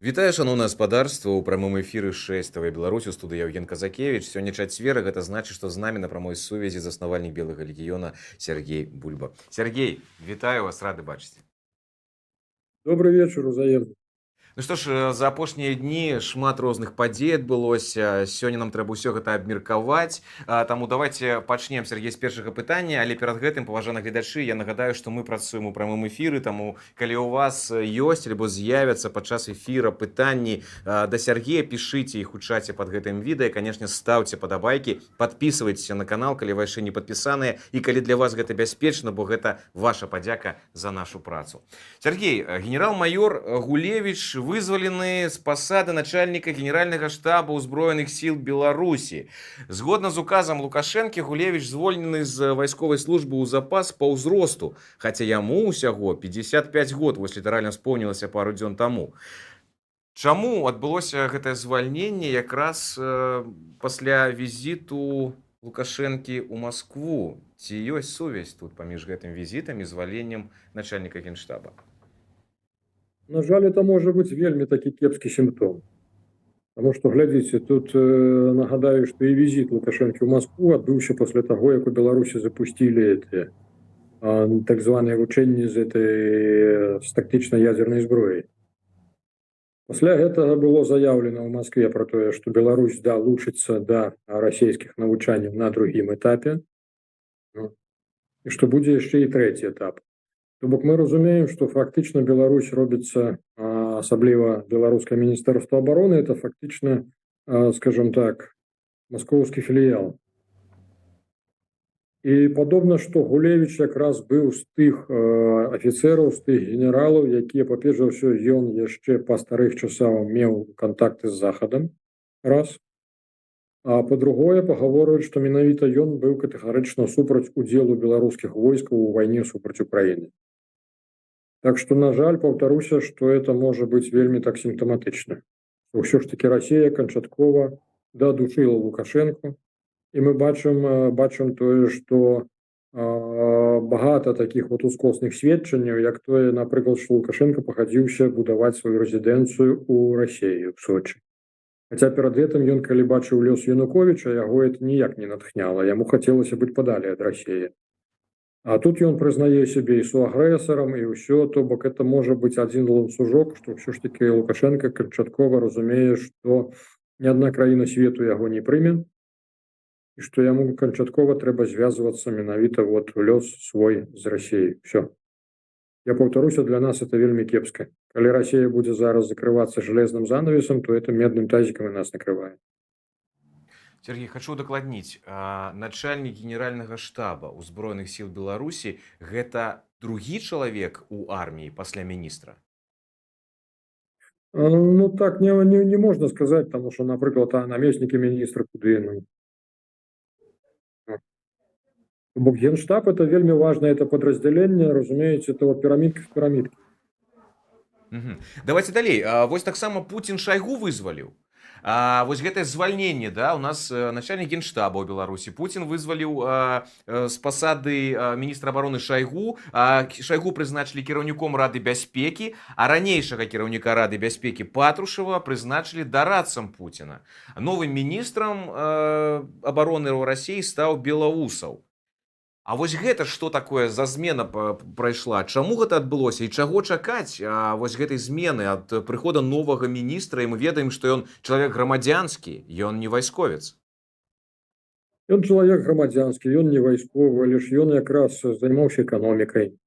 Вітаю, шаноўнае спадарства, ў прамым эфіры 6 ТВ Беларусь, у студыі Яўген Казакевіч. Сёння чацвер, гэта значыць, што з намі на прамой сувязі заснавальнік Белага легіёна Сяргей Бульба. Сяргей, вітаю вас, рады бачыць. Добрый вечер, узаемна. Ну што ж, за апошнія дні шмат розных падзей адбылося. Сёння нам трэба ўсё гэта абмеркаваць. Таму давайте пачнем, Сяргей, з першага пытання, але перад гэтым, паважаны гледачы, я нагадаю, што мы працуем у прамым эфіры, таму калі у вас ёсць альбо з'явяцца падчас эфіра пытанні да Сяргея, пішыце іх у чаце пад гэтым відэа, канешне, стаўце падабайкі, падпісвайцеся на канал, калі вы яшчэ не падпісаныя і калі для вас гэта бяспечна, бо гэта ваша падзяка за нашу працу. Сяргей, генерал-майор Гулевич вызвалены з пасады начальніка Генеральнага штаба ўзброеных сіл Беларусі. Згодна з указам Лукашэнкі, Гулевич звольнены з вайсковай службы ў запас па ўзросту, хаця яму ўсяго 55 год, вось літаральна споўнілася пару дзён таму. Чаму адбылося гэтае звальненне якраз пасля візіту Лукашэнкі ў Маскву? Ці ёсць сувязь тут паміж гэтым візітам і звальненнем начальніка генштаба? На жаль, это можа быць вельмі такі кепскі сімптом. Таму што, глядзіце, тут нагадаю, што і візіт Лукашэнкі ў Маскву адбыўся пасля таго, як у Беларусі запусцілі эти так званыя вучэнні з этой з тактычнай ядзернай зброяй. Пасля гэтага было заяўлена ў Маскве пра тое, што Беларусь далучыцца да расійскіх навучанняў на другім этапе. Ну, і што будзе яшчэ і трэці этап. То бок мы разумеем, што фактычна Беларусь робіцца, асабліва беларускае міністэрства обороны, это фактычна, скажем так, маскоўскі філіял. І падобна, што Гулевіч якраз быў з тых афіцэраў, з тых генералаў, якія, па-перш за ўсё, ён яшчэ па старых часаў меў кантакты з Захадам, раз. А па-другое, пагаворваюць, што менавіта ён быў катэгарычна супраць удзелу беларускіх войскаў у вайне супраць Украіны. Так што, на жаль, паўтаруся, што это можа быць вельмі так сімптаматычна. Ўсё ж таки Расія канчаткова дадушыла Лукашэнку, і мы бачым тое, што багата такіх вот ускосных сведчанняў, як тое, напрыклад, што Лукашэнка пагадзіўся будаваць сваю рэзідэнцыю ў Расеі, в Сочи. Хаця перад гэтым ён, калі бачыў лёс Януковіча, яго это ніяк не натхняла, яму хацелася быць падалей ад Расеі. А тут ён прызнае сябе і суагрэсарам, і ўсё, то бок это можа быць адзін ланцужок, што ўсё ж таки Лукашэнка канчаткова разумее, што ні адна краіна свету яго не прыме, і што яму канчаткова трэба звязвацца менавіта вот лёс свой з Расіяй. Всё. Я паўтаруся, для нас это вельмі кепска. Калі Расія будзе зараз закрывацца железным занавесам, то это медным тазиком і нас накрывае. Сяргей, хачу удакладніць. Начальнік Генеральнага штаба ўзброеных сіл Беларусі — гэта другі чалавек у арміі пасля міністра? Ну так не можна сказаць, таму што, напрыклад, намеснікі міністра куды, ну? Бок генштаб — это вельмі важное это подраздзяленне, разумееце, это вот пірамідка в пірамідке. Мгм. Давайте далей. Вось таксама Пуцін Шайгу вызваліў. Вось гэтае звальненне, да, у нас начальнік генштаба ў Беларусі. Пуцін вызваліў з пасады міністра абароны Шайгу. Шайгу прызначылі кіраўніком Рады бяспекі, а ранейшага кіраўніка Рады бяспекі Патрушева прызначылі дарадцам Пуціна. Новым міністрам абароны ў Расіі стаў Белавусаў. А вось гэта што такое за змена прайшла? Чаму гэта адбылося і чаго чакаць вось гэтай змены ад прыхода новага міністра? І мы ведаем, што ён чалавек грамадзянскі, ён не вайсковец. Ён чалавек грамадзянскі, ён не вайсковы, але ж ён якраз займаўся эканомікай.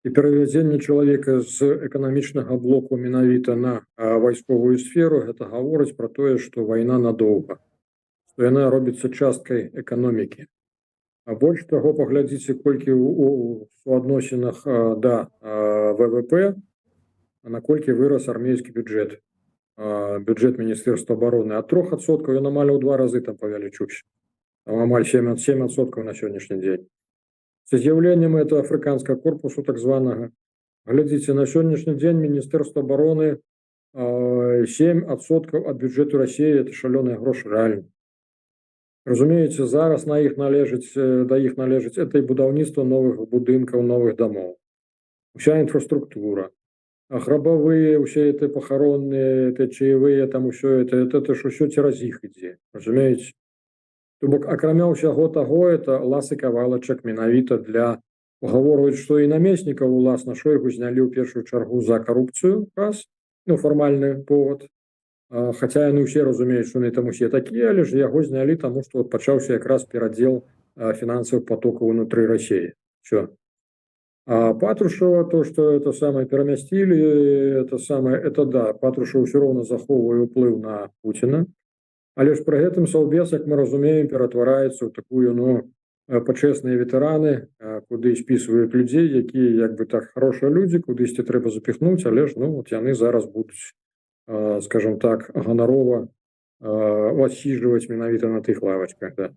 І перавядзенне чалавека з эканамічнага блоку менавіта на вайсковую сферу — гэта гаворыць пра тое, што вайна надоўга, што яна робіцца часткай эканомікі. А больш таго, паглядзіце, колькі у суадносінах да ВВП, наколькі вырас армейскі бюджэт, бюджэт Міністэрства обороны ад 3%, ён амаль у два разы там павялічыўся. Там амаль 7% на сённяшні дзень. З з'яўленнем этого афрыканскага корпусу так званага, глядзіце, на сённяшні дзень Міністэрства обороны 7% ад бюджэту Расіі — это шалёныя грошы рэальна. Разумееце, зараз на іх належыць, да іх належыць это і будаўніцтва новых будынкаў, новых дамоў. Уся інфраструктура. Грабавыя, усе это похоронные, это чаевые, там усё это ж усё цераз іх ідзе, разумееце? То бок, акрамя ўсяго таго, это ласы кавалачак менавіта для, гаворваюць, што і намеснікаў уласна Шойгу знялі ў першую чаргу за карупцыю, раз, ну, фармальны повод. Хаця яны ўсе разумеюць, што яны там усе такія, але ж яго знялі таму, што вот пачаўся якраз перадзел фінансавых потокаў унутры России. Всё. А Патрушева, то, что это самое перамясцілі, это самое, это да, Патрушев ўсё роўна захоўвае ўплыў на Пуціна. Але ж пры гэтым саўбез, як мы разумеем, ператвараецца ў такую, ну, пачэсныя ветэраны, куды спісваюць людзей, якія як бы так хорошыя людзі, кудысьці трэба запіхнуць, але ж, ну, вот яны зараз будуць, скажем так, ганарова адсіжваць менавіта на тых лавачках, да.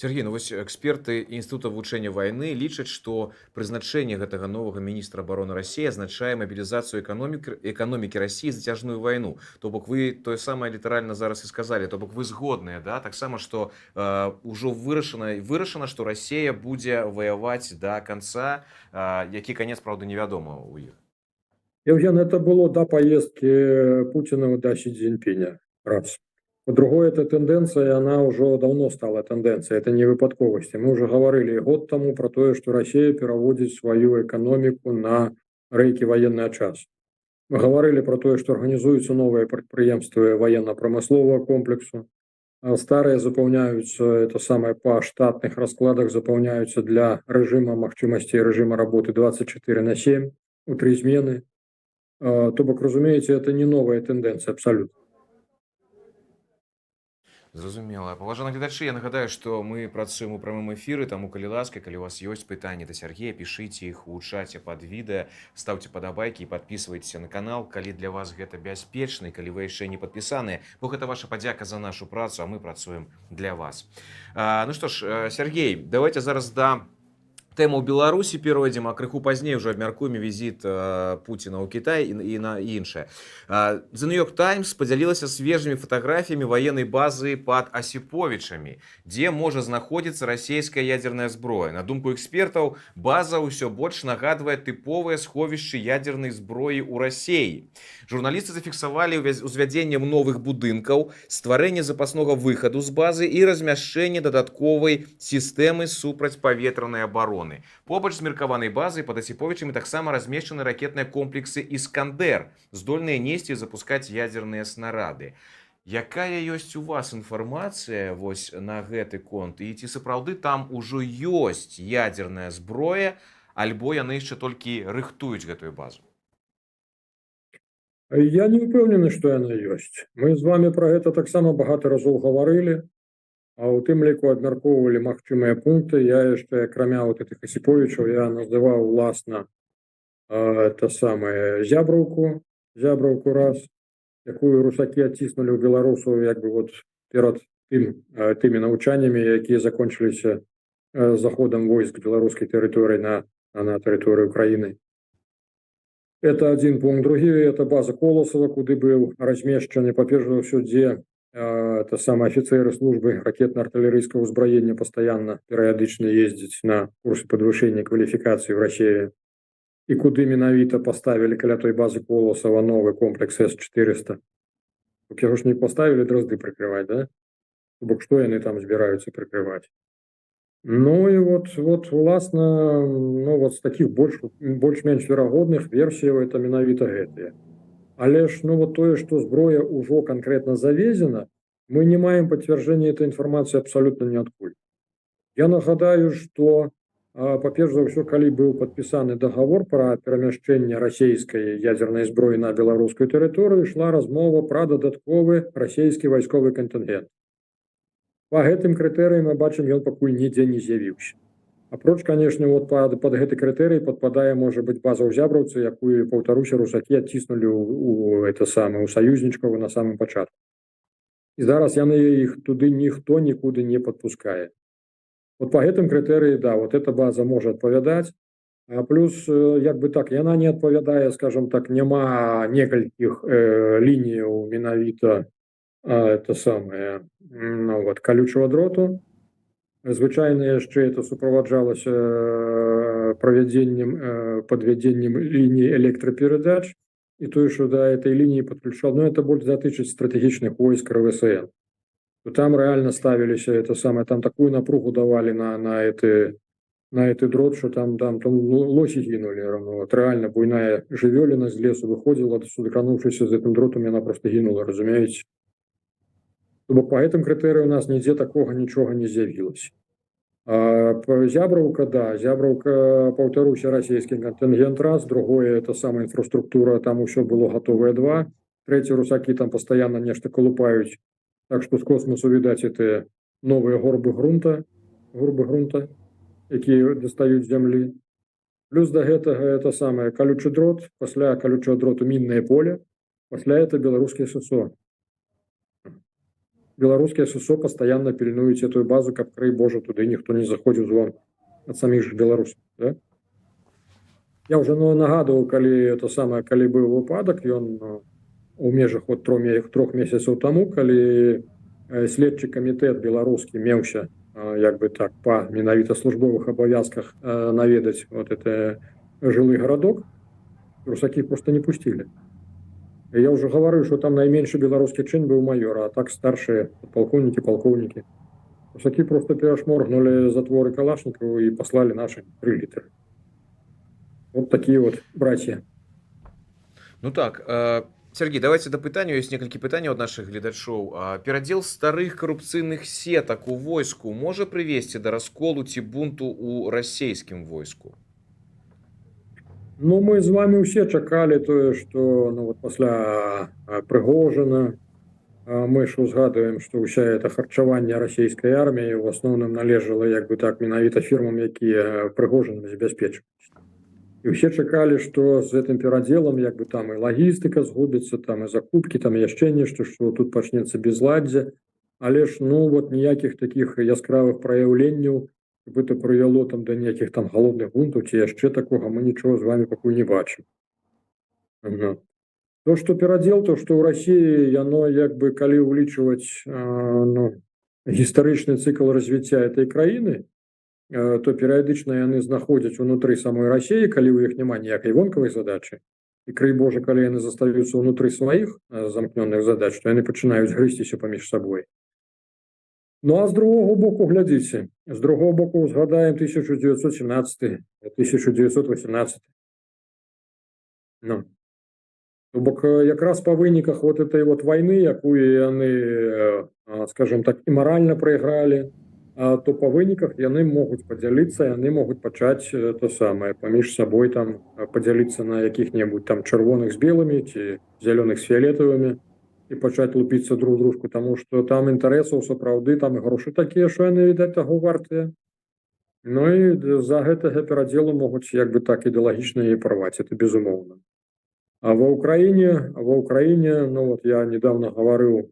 Сергей, ну вось эксперты Інстытута вывучэння вайны лічаць, што прызначэнне гэтага новага міністра абароны Расіі азначае мабілізацыю эканомікі Расіі, зацяжную вайну. То бок вы тое самае літаральна зараз і сказалі, то бок вы згодныя, да, таксама, што ўжо вырашана, што Расія будзе ваяваць да канца, які канец, праўда, невядома ў іх. Евген, это было до поездки Путина да Си Цзиньпиня. Раз. По-другое, эта тенденция, она уже давно стала тенденцией, это не выпадковасці. Мы уже говорили год тому про то, что Россия переводит свою экономику на рэйкі военный час. Мы говорили про то, что организуются новые прадпрыемствы военно-промыслового комплексу, а старые заполняются, это самое, по штатных раскладах заполняются для режима, магчымасці режима работы 24 на 7 у три смены. То бок, разумееце, это не новая тенденция абсолютно. Зразумела. Паважаны гледачы, я нагадаю, што мы працуем у прамым эфіры, таму, калі ласка, калі у вас ёсць пытанні да Сергея, пішыце іх у чаце пад відэа, стаўце падабайкі і падпісвайцеся на канал, калі для вас гэта бяспечна і калі вы яшчэ не падпісаныя, бо гэта ваша падзяка за нашу працу, а мы працуем для вас. Ну што ж, Сергей, давайте зараз да тэму Беларусі перайдзем, а крыху пазней ўжо абмяркуем візіт Пуціна ў Кітай і на іншае. The New York Times падзялілася свежымі фатаграфіямі ваеннай базы пад Асіповічамі, дзе можа знаходзіцца расійская ядзерная зброя. На думку экспертаў, база ўсё больш нагадвае тыповыя сховішчы ядзернай зброі ў Расеі. Журналісты зафіксавалі узвядзенне новых будынкаў, стварэнне запаснога выхаду з базы і размяшчэнне дадатковай сістэмы супрацьпаветранай абароны. Побач з меркаванай базай пад Асіповічамі таксама размешчаны ракетныя комплексы «Іскандер», здольныя несці і запускаць ядзерныя снарады. Якая ёсць у вас інфармацыя вось на гэты конт і ці сапраўды там ужо ёсць ядзерная зброя, альбо яны яшчэ толькі рыхтуюць гэтую базу? Я не ўпэўнены, што яна ёсць. Мы з вами про гэта таксама багата разоў гаварылі, а ў тым ліку абмяркоўвалі магчымыя пункты. Я яшчэ, акрамя вот этих Асіповічаў, я называў уласна это самое Зябраўку раз, якую русакі адціснулі ў беларусаў як бы вот перад тымі навучаннямі, якія закончыліся заходам войск беларускай тэрыторыі на тэрыторыю Украіны. Это один пункт. Другі — это база Колосова, куды быў размешчаны, па-перш за ўсё, дзе это самое офицеры службы ракетно-артиллерийского узбраення постоянно, перыядычна ездзяць на курсы падвышэння кваліфікацыі в России. І куды менавіта поставили каля той базы Колосова новы комплекс С-400. Так яго ж не поставили Дразды прикрывать, да? То бок што яны там збіраюцца прыкрываць? Ну і вот уласна, ну вот з таких больш-менш верагодных версіяў это менавіта гэтыя. Але ж, ну вот тое, што зброя ўжо канкрэтна завезена, мы не маем пацвярджэння этой інфармацыі абсалютна ніадкуль. Я нагадаю, што па-перш за ўсё, калі быў падпісаны дагавор пра перамяшчэнне расійскай ядзернай зброі на беларускую тэрыторыю, ішла размова пра дадатковы расійскі вайсковы кантынгент. Па гэтым крытэрыям мы бачым, ён пакуль нідзе не з'явіўся. Апроч, конечно, вот пад гэты крытэрый падпадае, можа быць, база ў Зябраўцы, якую, паўтаруся, русакі адціснулі у это самое, у саюзнічкаў на самым пачатку. І зараз яны іх туды ніхто нікуды не падпускае. Вот по гэтым крытэрыі, да, вот эта база можа адпавядаць. А плюс, як бы так, яна не адпавядае, скажем так, няма некалькіх лініяў менавіта это самое, ну, вот, калючага дроту. Звычайна, яшчэ это суправаджалася правядзеннем, падвядзеннем лініі электраперадач і тое, что до этой линии подключал, но это больше датычыць стратэгічных войск РВСН, то там реально ставіліся это самое, там такую напругу давали на эти дрот, что там лоси гінули. Ну, вот реально буйная жывёліна з лесу выходила, сутыкнуўшыся з гэтым дротом, яна просто гінула, разумееце? То бок по гэтым крытэрыю у нас нідзе такога нічога не з'явілася. Зябраўка, да, Зябраўка, паўтаруся, расійскі кантынгент раз, другое, это самая інфраструктура, там усё было гатовае, два, трэцяе, русакі там пастаянна нешта калупаюць, так что з космосу відаць это новыя горбы грунта, якія дастаюць зямлі. Плюс до гэтага это самое калючы дрот, пасля калючага дроту міннае поле, пасля это беларускія ССО. Беларускія ССО пастаянна пільнуюць эту базу, каб, крый Божа, туды ніхто не заходзіў звон ад саміх ж беларусаў, да? Я уже, ну, нагадываў, калі это самое, калі быў выпадак, ён, ну, у межах вот 3 месяцаў таму, калі следчы камітэт беларускі меўся як бы так па менавіта службовых абавязках наведаць вот это жылы гарадок, русакі просто не пусцілі. Я уже гаварыў, что там найменшы беларускі чын быў майора, а так старшыя полковнікі, палкоўнікі. Русакі просто перашморгнули затворы Калашникову и послали наши 3 литры. Вот такие вот братья. Ну так, Сергей, давайте да пытання. Ёсць некалькі пытанняў ад нашых гледачоў. Перадзел старых карупцыйных сетак у войску можа прывесці да расколу ці бунту ў расійскім войску? Ну, мы з вами ўсе чакалі тое, что, ну, вот пасля Прыгожына мы ж узгадываем, что ўся это харчаванне расійскай арміі в асноўным належала як бы так менавіта фірмам, якія Прыгожыным забяспечваюць. І ўсе чакалі, что з гэтым перадзелам як бы там і лагістыка згубіцца, там і закупкі, там яшчэ нешта, что тут пачнецца безладдзе. Але ж, ну, вот ніякіх таких яскравых праяўленняў, каб это прывяло там да нейкіх там галодных бунтаў ці яшчэ такога, мы нічого з вами пакуль не бачым. Ага. То, что перадзел, то, что ў России, яно як бы, калі ўлічваць ну, гістарычны цыкл развіцця этой краіны, то перыядычна яны знаходзяць унутры самой России, калі ў іх няма ніякай вонкавай задачы, і, крый Божа, калі яны застаюцца ўнутры сваіх замкнёных задач, то яны пачынаюць грызціся паміж сабой. Ну а з другого боку, глядзіце, з другого боку, узгадаем 1917, 1918. Ну. То бок якраз па выніках вот этой вот войны, якую яны, скажем так, і маральна прайгралі, то па выніках яны могуць падзяліцца, яны могуць пачаць то самае паміж сабой там падзяліцца на якіх-небудзь там чырвоных з белымі ці зялёных з фіолетавымі і пачаць лупіцца друг дружку, таму что там інтарэсаў сапраўды, там і грошы такія, що яны, відаць, таго вартыя. Ну і за гэтага перадзелу могуць як бы так ідэалагічна і парваць, это безумоўна. А ва Украіне, ну вот я недавно гаварыў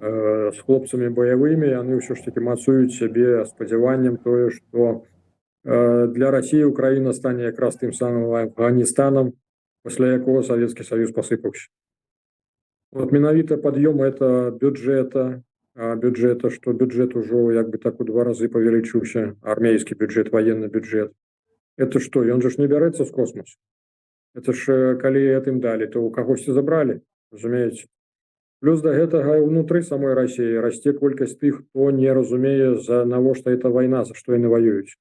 з хлопцамі баявымі, яны ўсё ж таки мацуюць сябе спадзяваннем тое, что для России Украина стане якраз тым самым Афганістанам, пасля якога Савецкі Саюз пасыпаўся. Вот менавіта пад'ём это бюджета, что бюджет ужо як бы так у два разы павялічыўся, армейскі бюджет, военный бюджет. Это что, ён же ж не бярэцца з космосу. Это ж калі гэтым далі, то у кагосьці забралі, разумееце? Плюс да гэтага ўнутры самой России расце колькасць тых, хто не разумее, за навошта эта вайна, за што яны ваююць.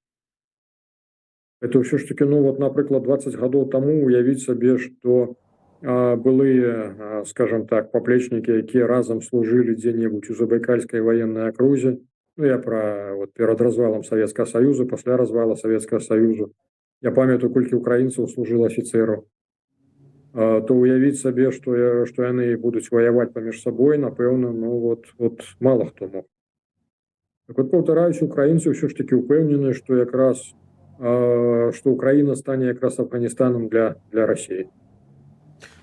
Это ўсё ж таки, ну вот, напрыклад, 20 гадоў таму уявіць сабе, что былыя, скажем так, паплечнікі, якія разам служылі дзе-небудзь у Забайкальскай военной акрузе, ну, я про вот перад развалам Советского Союза, пасля развала Советского Союзу, я памятаю, колькі украінцаў служыла афіцэраў, то уявіць сабе, что яны будуць ваяваць паміж сабой, напэўна, ну вот мало хто мог. Так вот, паўтараюсь, украінцы ўсё ж таки упэўнены, что якраз что Украина стане якраз Афганістанам для России.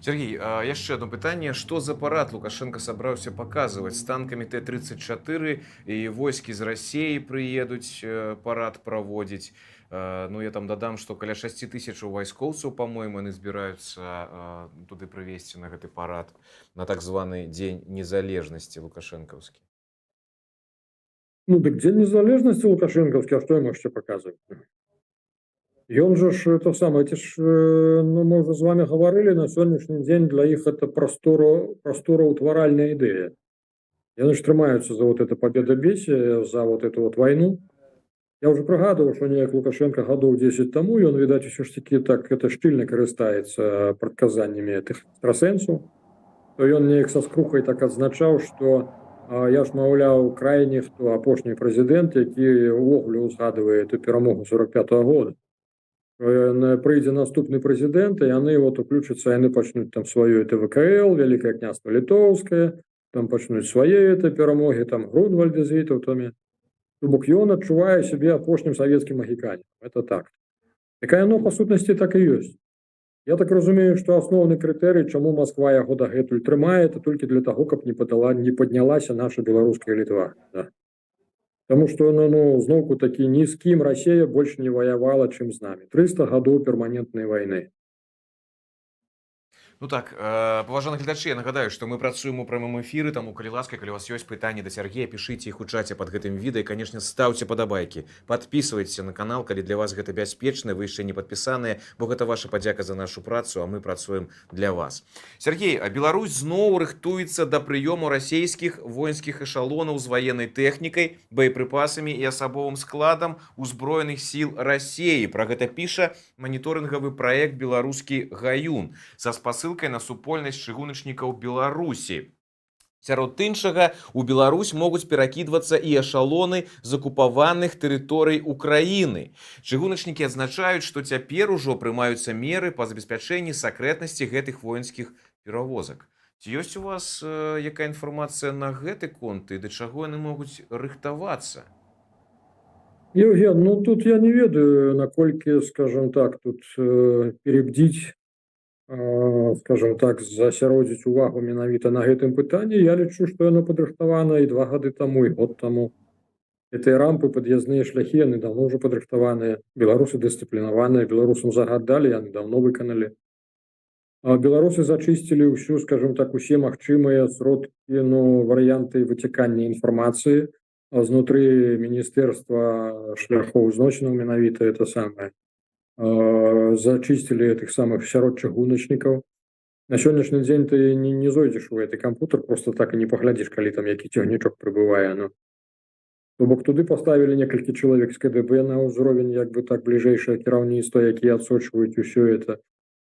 Сергей, яшчэ одно пытанне: што за парад Лукашенко сабраўся паказваць з танкамі Т-34, і войскі з Расеі прыедуць парад праводзіць? Ну, я там дадам, што каля 6 тысячаў вайскоўцаў, по-моему, яны збіраюцца туды прывесці на гэты парад, на так званы Дзень незалежнасці лукашэнкаўскі. Ну дык Дзень незалежнасці лукашэнкаўскі, а што яму яшчэ паказваць? Ён жа ж это самое, эти ж, ну, мы уже з вами гаварылі, на сённяшні дзень для іх это прастораўтваральная ідэя. Яны ж трымаюцца за вот это победобесие, за вот эту вот войну. Я уже прыгадываў, что неяк Лукашенко гадоў 10 таму, ён, відаць, усё ж таки так это шчыльна карыстаецца прадказаннямі этих экстрасэнсаў, то ён неяк са скрухай так адзначаў, что я ж, маўляў, крайні, хто апошні прэзідэнт, які ўвогуле ўзгадвае эту перамогу 45-го года. Прыйдзе наступны прэзідэнт, і яны вот уключацца, яны пачнуць там сваё это ВКЛ, Вялікае Княства Літоўскае, там пачнуць свае это перамогі, там Грунвальды з Вітаўтамі. То бок ён адчувае сябе апошнім савецкім магіканем. Это так. Так яно па сутнасці так і ёсць. Я так разумею, што асноўны крытэрый, чаму Москва яго дагэтуль трымае, это толькі для таго, каб не падала, не паднялася наша беларуская Літва. Да. Таму што ну, зноўку такі, ні з кім Расія больш не ваявала, чым з намі. 300 гадоў перманентнай вайны. Ну так, паважаны гледачы, я нагадаю, што мы працуем у прамым эфіры, таму, калі ласка, калі у вас ёсць пытанні да Сергея, пішыце іх у чаце под гэтым відэа і, конечно, стаўце падабайкі. Подписывайтесь на канал, калі для вас гэта бяспечна, вы яшчэ не падпісаныя, бо гэта ваша падзяка за нашу працу, а мы працуем для вас. Сергей, а Беларусь зноў рыхтуецца да прыёму расійскіх воінскіх эшалонаў з ваеннай тэхнікай, боепрыпасамі і асабовым складам узброеных сіл Расеі. Пра гэта піша маніторынгавы праект «Беларускі гаюн» са спасылкай на супольнасць чыгуначнікаў Беларусі. Сярод іншага, у Беларусь могуць перакідвацца і эшалоны з акупаваных тэрыторый Украіны. Чыгуначнікі адзначаюць, што цяпер ужо прымаюцца меры па забеспячэнні сакрэтнасці гэтых воінскіх перавозак. Ці ёсць у вас якая інфармацыя на гэты конт і да чаго яны могуць рыхтавацца? Евген, ну тут я не ведаю, наколькі, скажем так, тут перебдзіць, скажем так, засяродзіць увагу менавіта на гэтым пытанні. Я лічу, што яно падрыхтавана і 2 гады таму, і год таму. Гэтыя рампы, пад'язныя шляхі, яны давно ўжо падрыхтаваныя. Беларусы дысцыплінаваныя, беларусам загад далі, яны давно выканалі. А беларусы зачысцілі ўсю, скажем так, усе магчымыя сродкі, ну, варыянты выцякання інфармацыі знутры міністэрства шляхоў зносінаў менавіта это самае. Зачысцілі этих самых сярод чыгуначнікаў. На сённяшні дзень ты не зойдзеш у гэты кампутер просто так і не паглядзіш, калі там які цягнічок прыбывае. Ну, то бок туды паставілі некалькі чалавек з КДБ на ўзровень як бы так бліжэйшае кіраўніцтва, якія адсочваюць усё это.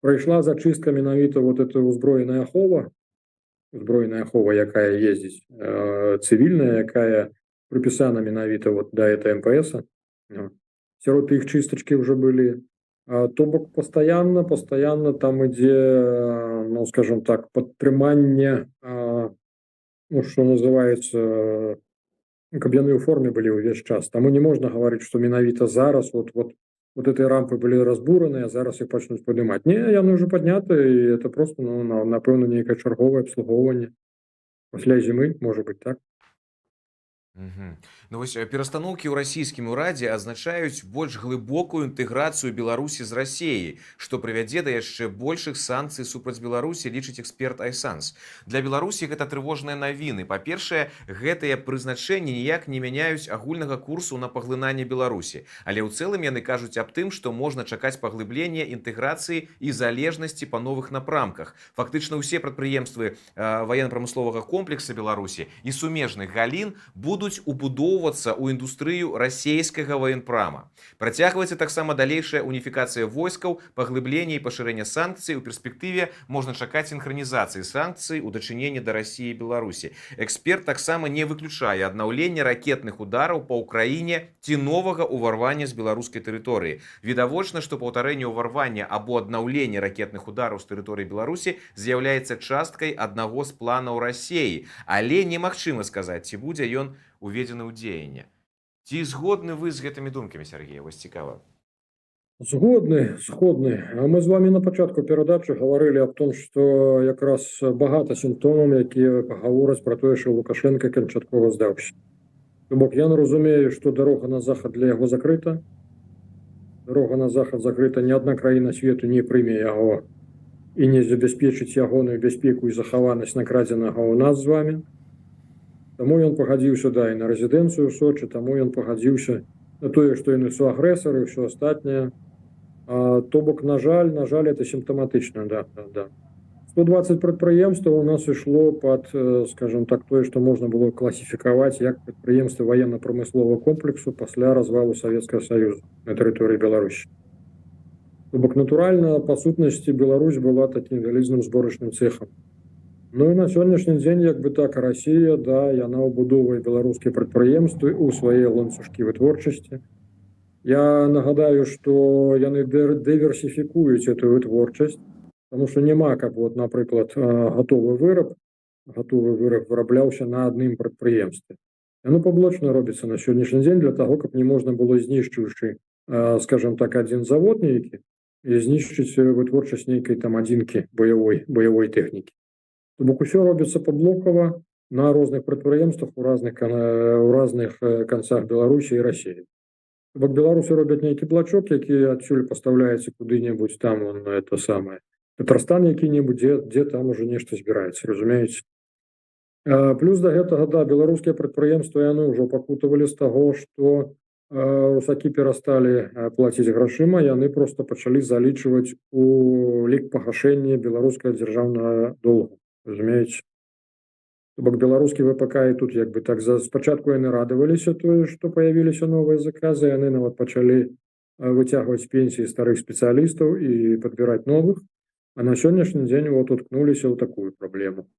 Прайшла зачыстка менавіта вот эта узброеная ахова, узброеная ахова, якая ездзіць, цывільная, якая прыпісана менавіта вот да это МПС. Ну, сярод іх чыстачкі ўжо былі. То бок пастаянна там ідзе, ну, скажем так, падтрыманне, ну, что называется, ну, каб яны ў форме былі ўвесь час. Таму не можна гаварыць, што менавіта зараз вот этой рампы былі разбураны, а зараз іх пачнуць падымаць. Не, яны ўжо падняты, і это просто, ну, напэўна, нейкае чарговае абслугоўванне пасля зімы, можа быть, так. Мгм. Ну вось перастаноўкі ў расійскім урадзе азначаюць больш глыбокую інтэграцыю Беларусі з Расеяй, што прывядзе да яшчэ большых санкцый супраць Беларусі, лічыць эксперт iSANS. Для Беларусі гэта трывожныя навіны. Па-першае, гэтыя прызначэнні ніяк не мяняюць агульнага курсу на паглынанне Беларусі. Але ў цэлым яны кажуць аб тым, што можна чакаць паглыблення інтэграцыі і залежнасці па новых напрамках. Фактычна ўсе прадпрыемствы ваенна-прамысловага комплекса Беларусі і сумежных галін будуць убудоўвацца ў індустрыю расійскага ваенпрама. Працягваецца таксама далейшая уніфікацыя войскаў, паглыбленне і пашырэнне санкцый. У перспектыве можна чакаць сінхранізацыі санкцый у дачыненні да Расіі і Беларусі. Эксперт таксама не выключае аднаўлення ракетных удараў па Ўкраіне ці новага ўварвання з беларускай тэрыторыі. Відавочна, што паўтарэнне ўварвання або аднаўленне ракетных удараў з тэрыторыі Беларусі з'яўляецца часткай аднаго з планаў Расеі, але немагчыма сказаць, ці будзе ён уведзены ў дзеянне. Ці згодны вы з гэтымі думкамі, Сергей? Вось цікава. Згодны, згодны. А мы з вами на пачатку перадачы гаварылі аб том, што якраз багата сімптомаў, якія гавораць пра тое, што Лукашенко канчаткова здаўся. То бок я разумею, што дарога на захад для яго закрыта. Дарога на захад закрыта, ні адна краіна свету не прыме яго і не забяспечыць ягоную бяспеку і захаванасць накрадзенага ў нас з вами. Таму ён пагадзіўся, да, і на рэзідэнцыю ў Сочы, таму ён пагадзіўся на тое, што яны суагрэсары, ўсё астатняе. То бок, на жаль, это сімптаматычна, да. 120 прадпрыемстваў у нас ішло под, скажем так, тое, што можна было класіфікаваць як прадпрыемствы военно-промыслового комплексу пасля развалу Советского Союза на тэрыторыі Беларусі. То бок, натуральна, па сутнасці Беларусь была таким вялізным зборачным цехам. Ну і на сённяшні дзень, як бы так, Россия, да, яна ўбудоўвае беларускія прадпрыемствы ў свае ланцужкі вытворчасці. Я нагадаю, что яны дыверсіфікуюць эту вытворчасць, потому что няма, каб вот, напрыклад, гатовы выраб вырабляўся на адным прадпрыемстве. Яно паблочна робіцца на сённяшні дзень для того, каб не можна было, знішчыўшы, скажем так, один завод нейкі, і знішчыць вытворчасць нейкай там адзінкі баявой тэхнікі. То бок усё робіцца паблокава на розных прадпрыемствах у разных канцах Беларусі і России. То бок беларусы робяць нейкі блачок, які адсюль пастаўляецца куды-небудзь там, он, это самое, Татарстан які-небудзь, дзе там уже нешта збіраецца, разумееце. Плюс да гэтага, да, беларускія прадпрыемствы, яны ўжо пакутавалі з таго, што русакі перасталі плаціць грашыма, яны просто пачалі залічваць у лік пагашэння беларускага дзяржаўнага долгу, разумееце. То бок беларускі ВПК і тут, як бы так, за спачатку яны радаваліся тое, што паявіліся новыя заказы, яны нават пачалі выцягваць пенсіі старых спецыялістаў і падбіраць новых, а на сённяшні дзень вот уткнуліся ў такую праблему.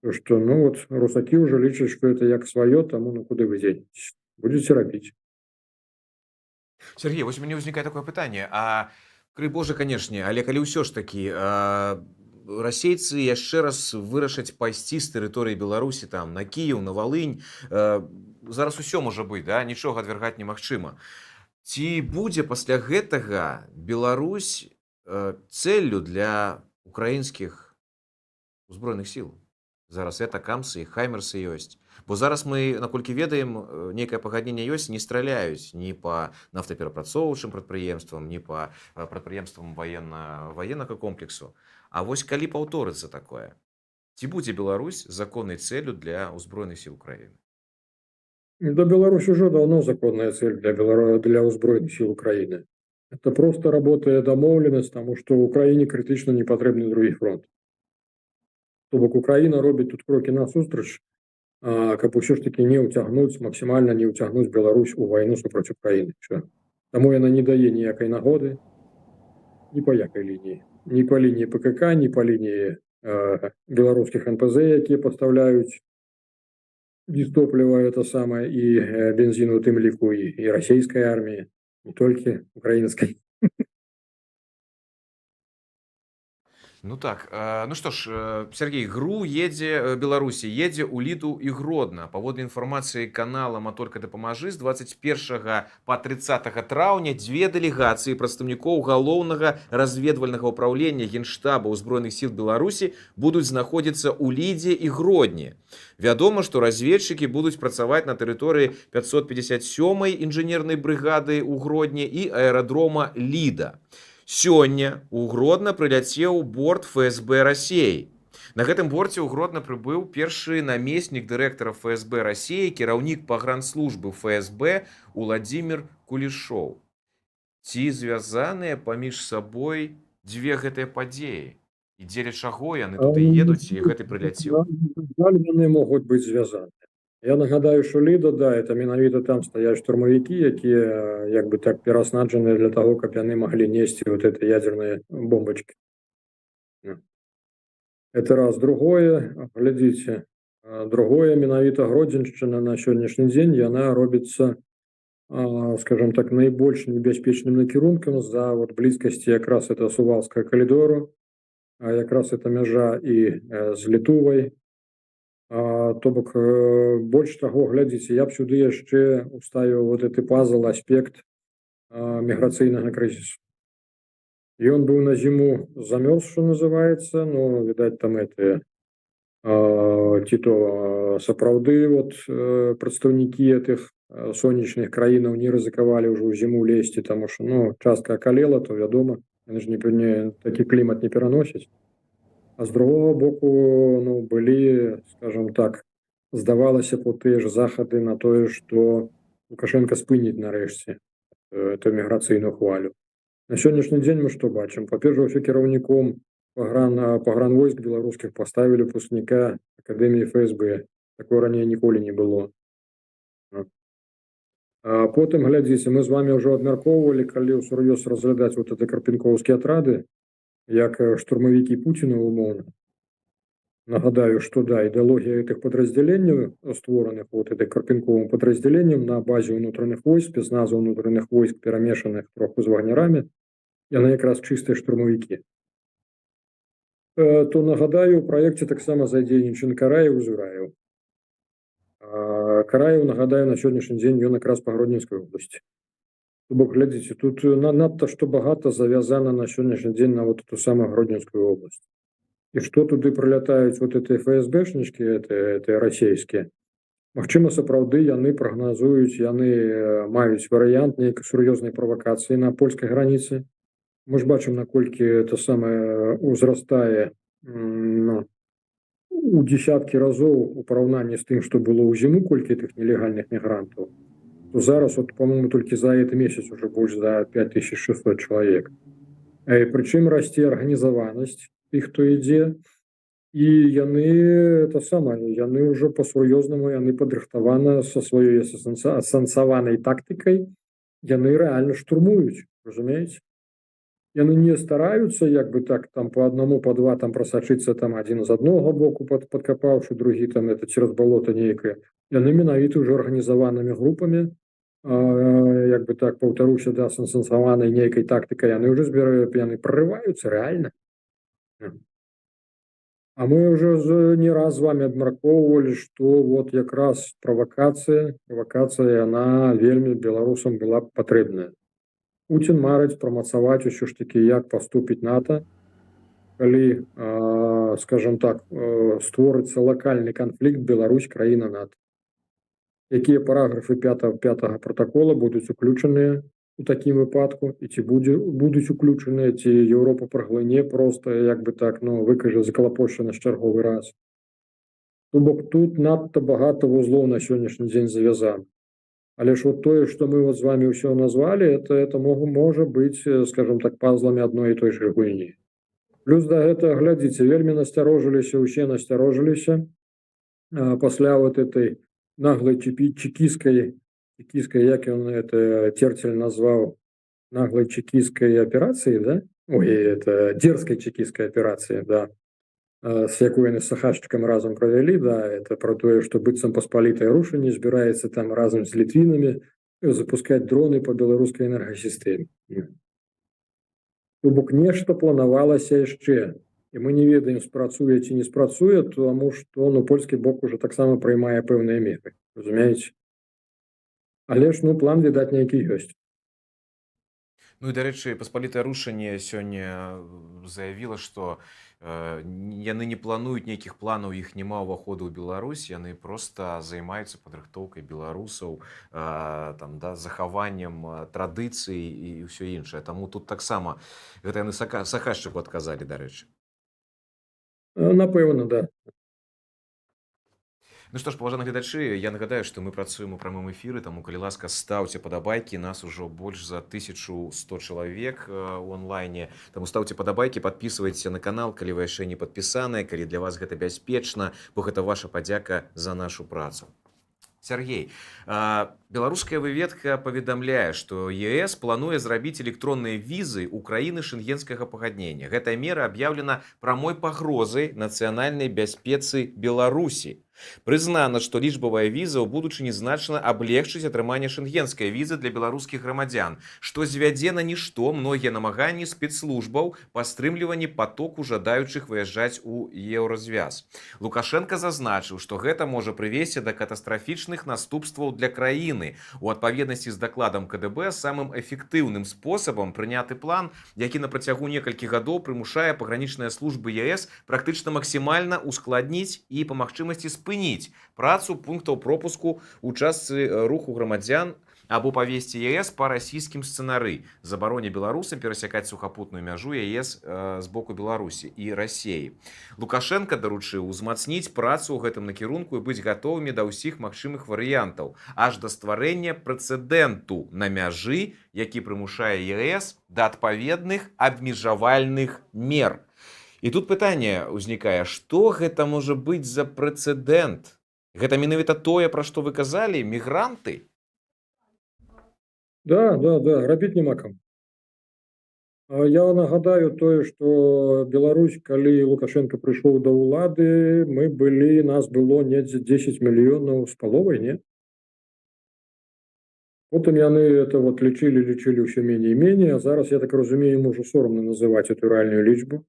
То, что, ну вот, русакі уже лічаць, что это як сваё, таму ну куды вы дзенецесь, будете рабіць. Сергей, вось у мяне ўзнікае такое пытанне. А крый Божа, канешне, але калі ўсё ж такі расейцы яшчэ раз вырашаць пайсці з тэрыторыі Беларусі там на Кіеў, на Валынь, зараз усё можа быць, да, нічога адвяргаць немагчыма. Ці будзе пасля гэтага Беларусь цэллю для украінскіх узброеных сіл? Зараз атакамсы і хаймерсы ёсць. Бо зараз мы, наколькі ведаем, нейкае пагадненне ёсць, не страляюць ні па нафтаперапрацоўчым прадпрыемствам, ні па прадпрыемствам военнага комплексу. А вось калі паўторыцца такое, ці будзе Беларусь законнай цэллю для ўзброеных сіл Украіны? Да, Беларусь уже давно законная цель для ўзброеных сил Украины. Это просто работает дамоўленасць, тому что Украине крытычна не патрэбны другі фронт. То бок Украина робіць тут крокі насустрач, каб усё ж таки не ўцягнуць, максімальна не ўцягнуць Беларусь у вайну супраць Украіны. Всё. Таму яна не дае ніякай нагоды ні па якай лініі. Ні па лініі ПКК, ні па лініі беларускіх НПЗ, якія пастаўляюць дизтопливо, это самое, і бензин, у тым ліку і расійскай арміі, не толькі украінскай. Ну так, ну што ж, Сергей, ГРУ едзе, Беларусі едзе ў Ліду і Гродна. Паводле інфармацыі канала «Маторка дапамажы», з 21 па 30 траўня дзве дэлегацыі прадстаўнікоў галоўнага разведвальнага ўпраўлення Генштаба ўзброеных сіл Беларусі будуць знаходзіцца ў Лідзе і Гродні. Вядома, што разведчыкі будуць працаваць на тэрыторыі 557-й інжынернай брыгады ў Гродні і аэрадрома Ліда. Сёння ў Гродна прыляцеў борт ФСБ Расеі. На гэтым борце ў Гродна прыбыў першы намеснік дырэктара ФСБ Расеі, кіраўнік пагранслужбы ФСБ Уладзімир Кулішоў. Ці звязаныя паміж сабой дзве гэтыя падзеі? І дзеля чаго яны туды едуць і гэты прыляцеў? Жаль, яны могуць быць звязаны. Я нагадаю, що Ліда, да, это менавіта там стаяць штурмавікі, якія, як бы так, пераснаджаныя для того, каб яны маглі несці вот это ядерные бомбочки. Это раз. Другое, глядзіце, другое, менавіта Гродзеншчына на сённяшні дзень, яна робіцца, скажем так, найбольш небяспечным накірункам з-за вот блізкасці якраз это Сувалскага калідору, а якраз это мяжа і з Літувай. То бок, больш таго, глядзіце, я б сюды яшчэ уставіў вот гэты пазл, аспект міграцыйнага крызісу. Ён быў на зіму замёрз, что называется, но, відаць, там это, ці то сапраўды вот прадстаўнікі этих сонечных краінаў не рызыкавалі ўжо ў зіму лезці, таму что, ну, частка акалела, то вядома, яны ж не такі клімат не пераносяць. А з другого боку, ну, былі, скажем так, здавалася б, тыя ж захады на тое, што Лукашенко спыніць нарэшце эту міграцыйную хвалю. На сённяшні дзень мы што бачым? Па-першае, ўсё, кіраўніком пагранвойск беларускіх паставілі выпускніка акадэміі ФСБ. Такое раней ніколі не было. А потым, глядзіце, мы з вами ўжо абмяркоўвалі, калі ўсур'ёз разглядаць вот это карпенковскія атрады як штурмавікі Пуціна умоўна. Нагадаю, что да, ідэалогія этих падраздзяленняў, створаных вот этой карпенковым падраздзяленнем на базе ўнутраных войск, спецназа ўнутраных войск, перамешаных троху з вагнерамі, яны якраз чыстыя штурмавікі. То, нагадаю, у праекце таксама задзейнічаны Караеў, Зураеў. Караеў, нагадаю, на сённяшні дзень ён якраз па Гродненскай области. То бок, глядзіце, тут надта што багата завязана на сённяшні дзень на вот эту самую Гродненскую область. І што туды прылятаюць вот эти ФСБшнички, это расійскія. Магчыма, сапраўды яны прагназуюць, яны маюць варыянт нейкай сур'ёзнай правакацыі на польскай граніцы. Мы ж бачым, наколькі это самае узрастае, ну, у десяткі разоў у параўнанні з тым, што было ў зіму, колькі тых нелегальных мігрантаў. То зараз вот, по-моему, толькі за этот месяц уже больш за 5600 чалавек. Прычым расце арганізаванасць тых, хто ідзе, і яны это самае, яны ўжо па-сур'ёзнаму, яны падрыхтавана са сваёй асэнсаванай тактыкай, яны рэальна штурмуюць, разумееце? Яны не стараюцца як бы так там по одному, по два там прасачыцца, там один з аднога боку падкапаўшы, другі там это цераз балота нейкае. Яны менавіта ўжо арганізаванымі групамі, як бы так, паўтаруся, да, асэнсаванай нейкай тактыкай, яны ўжо збіраюць, яны прорываюцца рэальна. А мы уже не раз з вами абмяркоўвалі, что вот якраз правакацыя, она вельмі беларусам была б патрэбная. Путін марыць прамацаваць усё ж таки, як паступіць НАТО, калі, скажем так, створыцца лакальны канфлікт Беларусь — краіна НАТО. Якія параграфы пятага протакола будуць уключаныя у такім выпадку і ці будуць уключаныя, ці Еўропа праглыне просто, як бы так, ну, выкажа закалапошчана чарговы раз. То бок тут надта багата вузлоў на сённяшні дзень завязана. Але ж вот тое, что мы вот з вами ўсё назвалі, это можа быць, скажем так, пазламі адной і той же гульні. Плюс да гэтага, глядзіце, вельмі насцярожыліся, усе насцярожыліся пасля вот этой наглой чекистской, як ён это, Терцель, назваў, наглой чекистской операции, да? Ой, это дерзкой чекистской операции, да, с якой яны з Сахашчыкам разам правялі, да, это про тое, что быццам паспалітае рушанне збіраецца там разам з літвінамі запускать дроны по беларускай энергасістэме. То бок нешта планавалася яшчэ, і мы не ведаем, спрацуе ці не спрацуе, тому что, ну, польскі бок уже таксама прыймае пэўныя меры, разумееце? Але ж, ну, план, відаць, нейкі ёсць. Ну і, дарэчы, паспалітае рушанне сёння заявіла, што яны не плануюць нейкіх планаў, іх няма ўваходу ў Беларусь, яны проста займаюцца падрыхтоўкай беларусаў, там, да, захаваннем традыцый і ўсё іншае. Таму тут таксама гэта яны Сахашчыку адказалі, дарэчы. Напэўна, да. Ну што ж, паважаны гледачы, я нагадаю, што мы працуем у прамым эфіры, таму, калі ласка, стаўце падабайкі, нас ужо больш за 1100 чалавек у онлайне. Таму стаўце падабайкі, падпісвайцеся на канал, калі вы яшчэ не падпісаныя, калі для вас гэта бяспечна, бо гэта ваша падзяка за нашу працу. Сяргей, беларуская выведка паведамляе, што ЕС плануе зрабіць электронныя візы ў краіны шэнгенскага пагаднення. Гэтая мера аб'яўлена прамой пагрозай нацыянальнай бяспецы Беларусі. Прызнана, што лічбавая віза ў будучыні значна аблегчыць атрыманне шэнгенскай візы для беларускіх грамадзян, што звядзе на нішто многія намаганні спецслужбаў па стрымліванні патоку жадаючых выязджаць у Еўразвяз. Лукашэнка зазначыў, што гэта можа прывесці да катастрафічных наступстваў для краіны. У адпаведнасці з дакладам КДБ самым эфектыўным спосабам прыняты план, які на працягу некалькіх гадоў прымушае пагранічныя службы ЕС практычна максімальна ускладніць і па магчымасці спыніць працу пунктаў пропуску ў частцы руху грамадзян Або павесці ЕС па расійскім сцэнары, забароне беларусам перасякаць сухапутную мяжу ЕС з боку Беларусі і Расеі. Лукашэнка даручыў узмацніць працу ў гэтым накірунку і быць гатовымі да ўсіх магчымых варыянтаў, аж да стварэння прэцэдэнту на мяжы, які прымушае ЕС да адпаведных абмежавальных мер. І тут пытанне ўзнікае: што гэта можа быць за прэцэдэнт? Гэта менавіта тое, пра што вы казалі, мігранты? Да, рабіць няма каму. Я нагадаю тое, што Беларусь, калі Лукашэнка прыйшоў да ўлады, мы былі, нас было недзе 10 мільёнаў з паловай, не? Потым яны это вот лічылі, лічылі ўсё меней і меней, а зараз, я так разумею, ім ужо сорамна называць эту рэальную лічбу.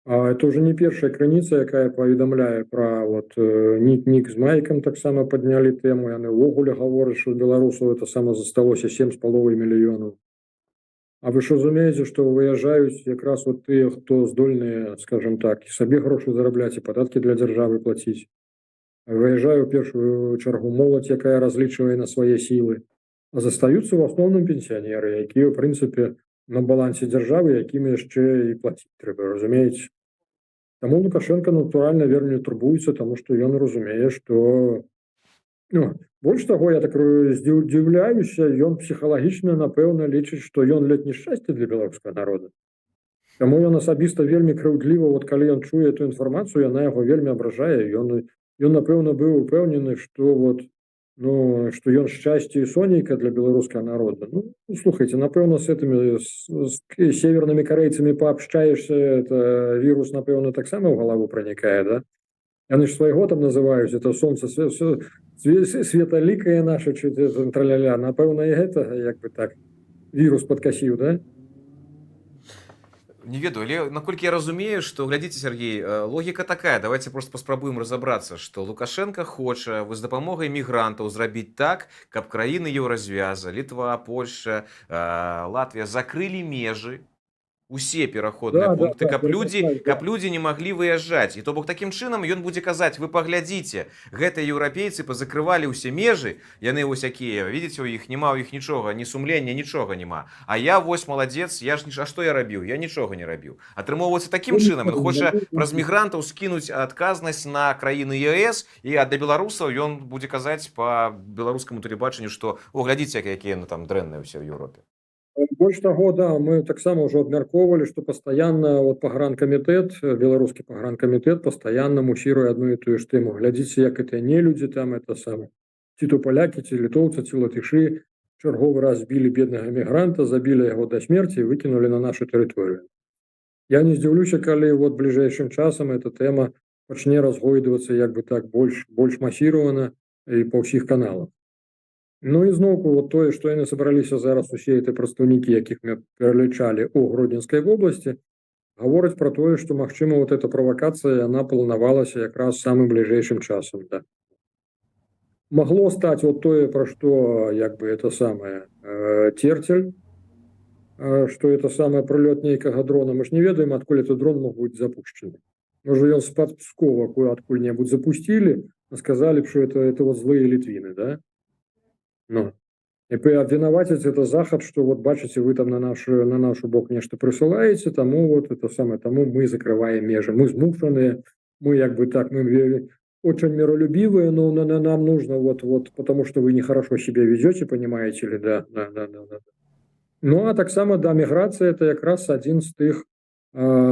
А это уже не першая крыніца, якая паведамляе пра вот Нік з Майкам таксама паднялі тэму, яны ўвогуле гавораць, што беларусаў это сама засталося 7,5 мільёнаў. А вы ж разумееце, што выязджаюць якраз вот тыя, хто здольныя, скажем так, і сабе грошы зарабляць, і падаткі для дзяржавы плаціць. Выязджае ў першую чаргу моладзь, якая разлічвае на свае сілы. А застаюцца ў асноўным пенсіянеры, якія, ў прынцыпе, на балансе дзяржавы, якім яшчэ і плаціць трэба, разумееце. Таму Лукашэнка, натуральна, вельмі турбуецца, таму што ён разумее, што, ну, больш таго, я так здзіўляюся, ён псіхалагічна, напэўна, лічыць, што ён ледзь не шчасце для беларускага народа. Таму ён асабіста вельмі крыўдліва, вот калі ён чуе эту інфармацыю, яна яго вельмі абражае. Ён, напэўна, быў упэўнены, што вот, ну, што ён шчасце і сонейка для беларускага народа. Ну, слухайте, напэўна, с этими с северными корейцами пообщаешься, это вирус, напэўна, таксама ў галаву пранікае, да? Яны ж свайго там называюць, это солнце светалікае наше, чы траля-ля. Напэўна, і гэта, як бы так, вирус подкосіў, да? Не ведаю, але наколькі я разумею, што, глядзіце, Сяргей, логіка такая, давайте просто паспрабуем разабрацца, што Лукашэнка хоча з дапамогай мігрантаў зрабіць так, каб краіны Еўразвяза, Літва, Польша, Латвія закрылі межы, усе пераходныя пункты, каб людзі, каб людзі не маглі выязджаць. І то бок такім чынам ён будзе казаць: «Вы паглядзіце, гэтыя еўрапейцы пазакрывалі ўсе межы, яны вось якія, видите, у іх няма, у іх нічога, ні сумлення, нічога няма. А я вось маладзец, я ж не, а што я рабіў? Я нічога не рабіў». Атрымоўваецца, такім чынам ён хоча праз мігрантаў скінуць адказнасць на краіны ЕС, і а для беларусаў ён будзе казаць па беларускаму тэлебачанню, што о, глядзіце, якія яны там дрэнныя ўсе ў Еўропе. Больш таго, да, мы таксама ўжо абмяркоўвалі, што пастаянна вот пагранкамітэт, беларускі пагранкамітэт пастаянна мусіруе адну і тую ж тэму. Глядзіце, як это не людзі там это самое. Ці то палякі, ці літоўцы, ці латышы чарговы раз збілі беднага мігранта, забілі яго да смерці і выкінулі на нашу тэрыторыю. Я не здзіўлюся, калі вот бліжэйшым часам эта тэма пачне разгойдвацца, як бы так, больш масіравана і па ўсіх каналах. Ну і зноўку вот тое, што яны сабраліся зараз усе эти прадстаўнікі, якіх мы пералічалі, у Гродзенскай вобласці, гаворыць пра тое, што, магчыма, вот эта правакацыя, яна планавалася якраз самым бліжэйшым часам, да. Магло стаць вот тое, пра што, як бы, это самое, Терцель, что это самое, прылёт нейкага дрона. Мы ж не ведаем, адкуль этот дрон мог быць запущены. Можа, ён з-пад Пскова адкуль-небудзь запусцілі, а сказали б, что это вот злые літвіны, да? Ну, і абвінаваціць это захад, что вот бачыце, вы там на нашу бок нешта прысылаеце, таму вот это самое, таму мы закрываем межы, мы змушаныя, мы, як бы так, мы очень миролюбивые, но нам нужно вот, потому что вы нехорошо себя ведете, понимаете ли, да. Ну, а таксама, да, міграцыя — это якраз адзін з тых,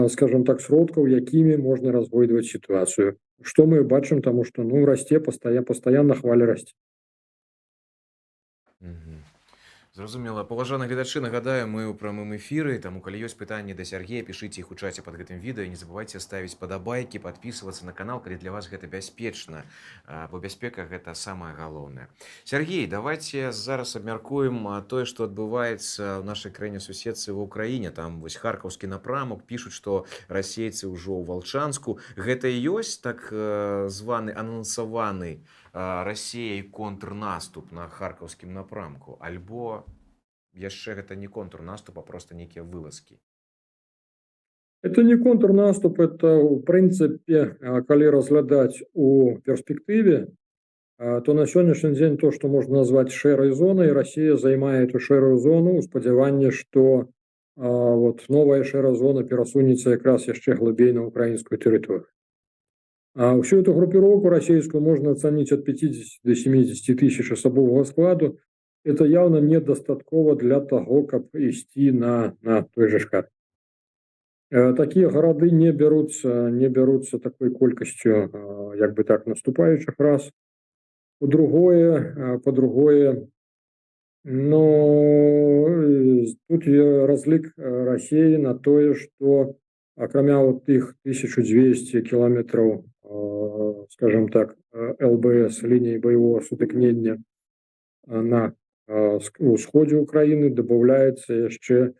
скажем так, сродкаў, якімі можна разгойдваць сітуацыю. Что мы бачым, таму что, ну, расце пастаянна хваля расце. Зразумела. Паважаныя гледачы, нагадаю, мы ў прамым эфіры, таму калі ёсць пытанні да Сяргея, пішыце іх у чаце пад гэтым відэа, не забывайце ставіць падабайкі, падпісвацца на канал, калі для вас гэта бяспечна, бо бяспека — гэта самае галоўнае. Сяргей, давайте зараз абмяркуем тое, што адбываецца ў нашай краіне суседцы, ва Ўкраіне. Там вось харкаўскі напрамак, пішуць, што расейцы ўжо ў Валчанску. Гэта і ёсць так званы анансаваны Расеяй контрнаступ на харкаўскім напрамку, альбо яшчэ гэта не контрнаступ, а просто нейкія вылазкі? Это не контрнаступ, это, у прынцыпе, калі разглядаць у перспектыве, То на сённяшні дзень то, что можно назвать шэрай зонай, Россия займае эту шэрую зону у спадзяванні, что вот новая шэрая зона перасунецца якраз яшчэ глыбей на украінскую тэрыторыю. А всю эту группировку российскую можно оценить от 50 до 70 тысяч асабовага складу. Это явно недастаткова для того, каб ісці на той же ж Харків. Такія гарады не бяруцца такой колькасцю, як бы так, наступаючых, раз. По-другое, но тут разлік России на тое, что акрамя вот тых 1200 кіламетраў, скажем так, ЛБС, лініі баявого сутыкнення, на усходзе Украины добавляется яшчэ,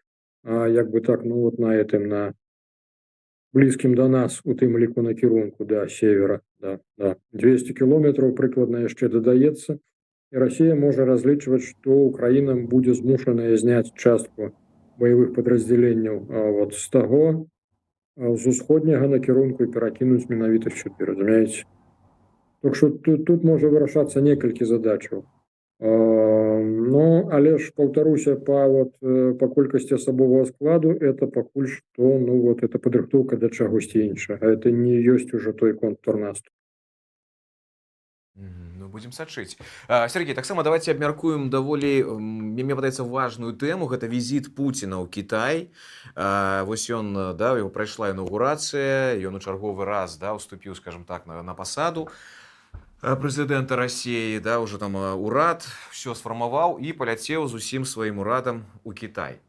як бы так, ну вот на этом, на блізкім до нас, у тым ліку накірунку да севера, да, 200 кіલોметраў прыкладна яшчэ дадаецца. І Россия можа разлічваць, что Украина будзе змушаная зняць частку баявых падраздзяленняў вот з таго, з усходняга накірунку і перакінуць менавіта сюды, разумееце. Так что тут можа вырашацца некалькі задачаў. Ну, але ж, паўтаруся, по вот по колькасці асабовага складу это пакуль что, ну вот, это падрыхтоўка да чагосьці іншага, это не ёсць ужо той контрнаступ. Ну, будзем сачыць. Сергей, таксама давайте абмяркуем даволі, мне падаецца, важную тэму. Гэта візіт Пуціна ў Кітай. Вось ён, да, его прайшла інаугурацыя, ён у чарговы раз, да, уступіў, скажем так, на пасаду прэзідэнта Расеі, да, ўжо там урад все сфармаваў і паляцеў з усім сваім урадам у Кітай.